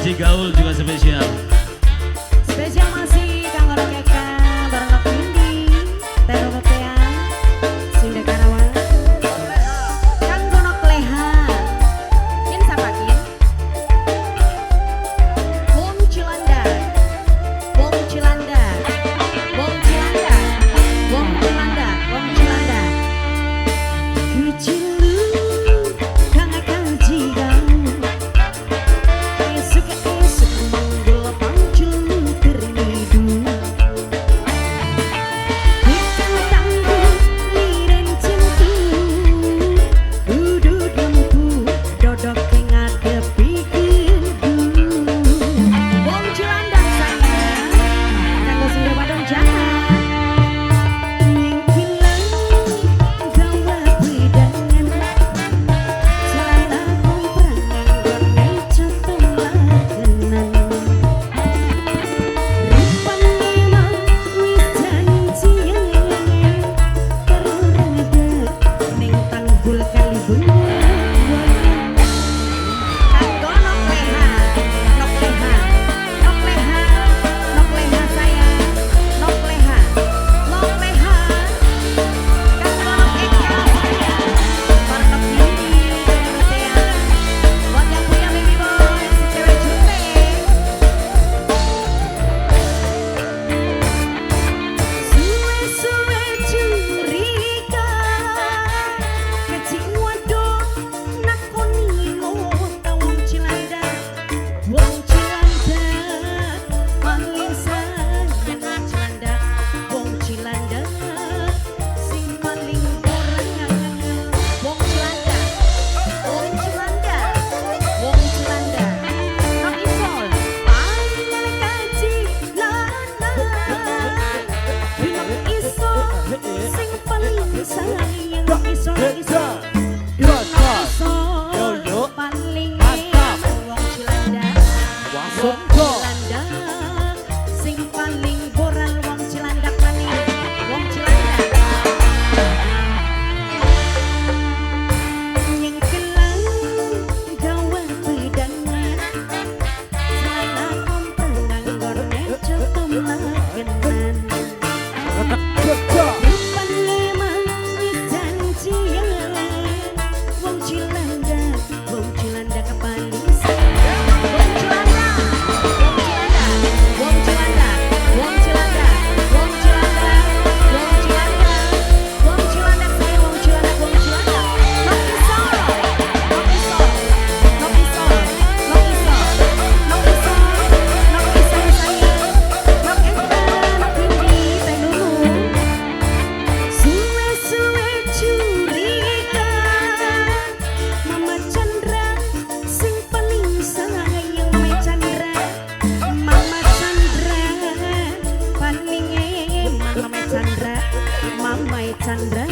Kaji Gaul juga spesial. Spesial masih Kang Orkeka bareng Nok Windy, Terotea, Sunda Karawang. Kang Gonok Leha. Kin sapakin. Wong Cilanda. Wong Cilanda. Wong Cilanda. Wong Cilanda. Wong Cilanda. Kecilu kang kaji gaul. Esuk esuk manggul panculu ternidu. Ikan tangguh liren cintu. Duduk lempu dodok ngadepi gendu. Wong Cilandak sayang, kanggo sing wadon jahat. Nyingkilan gawa pedangan. Celana komprang nganggone contoh lagenan. Rupane mah wis janjian karo rada ning tanggul kali bengawan. Kanggo Nok Leha, Nok Leha, Nok Leha, Nok Leha sayang, Nok Leha, Nok Leha. Kanggo Nok Eka sayang, bareng Nok Yuni, Dorothea. Buat yang punya baby boy, si cewek jutek. Suwe-suwe curiga, kecing wadon nakoni ngota wong Cilandak, wong Cilandak paling sayang wong Cilandak, wong Cilandak sing paling ora wong Cilandak, wong Cilandak, wong Cilandak. Nok Isol paling kaji lanang. Nok Isol sing paling sayang Nok Isol, Nok Isol. Nok Isol paling Mantap. wong Cilandak. Wong Cilandak sing paling boral wong Cilandak maning wong Cilandak. Nyengkelan gawa pedangan. Celana komprang nganggone contoh lagenan. Rupane mah wis janjian wong Cilandak paling sayang. Wong Cilandak, wong Cilandak, wong Cilandak, wong Cilandak, wong Cilandak, wong Cilandak, wong Cilandak saya wong Cilandak, wong Cilandak. Nok Isol, Nok Isol, Nok Isol, Nok Isol, Nok Isol, Nok Isol sayang, Nok Eka, Nok Windy, Teh Nunu. Suwe-suwe curiga, Mama Chandra sing paling sayang Mama Chandra, Mama Chandra paling eman Mama Chandra, Mama Chandra.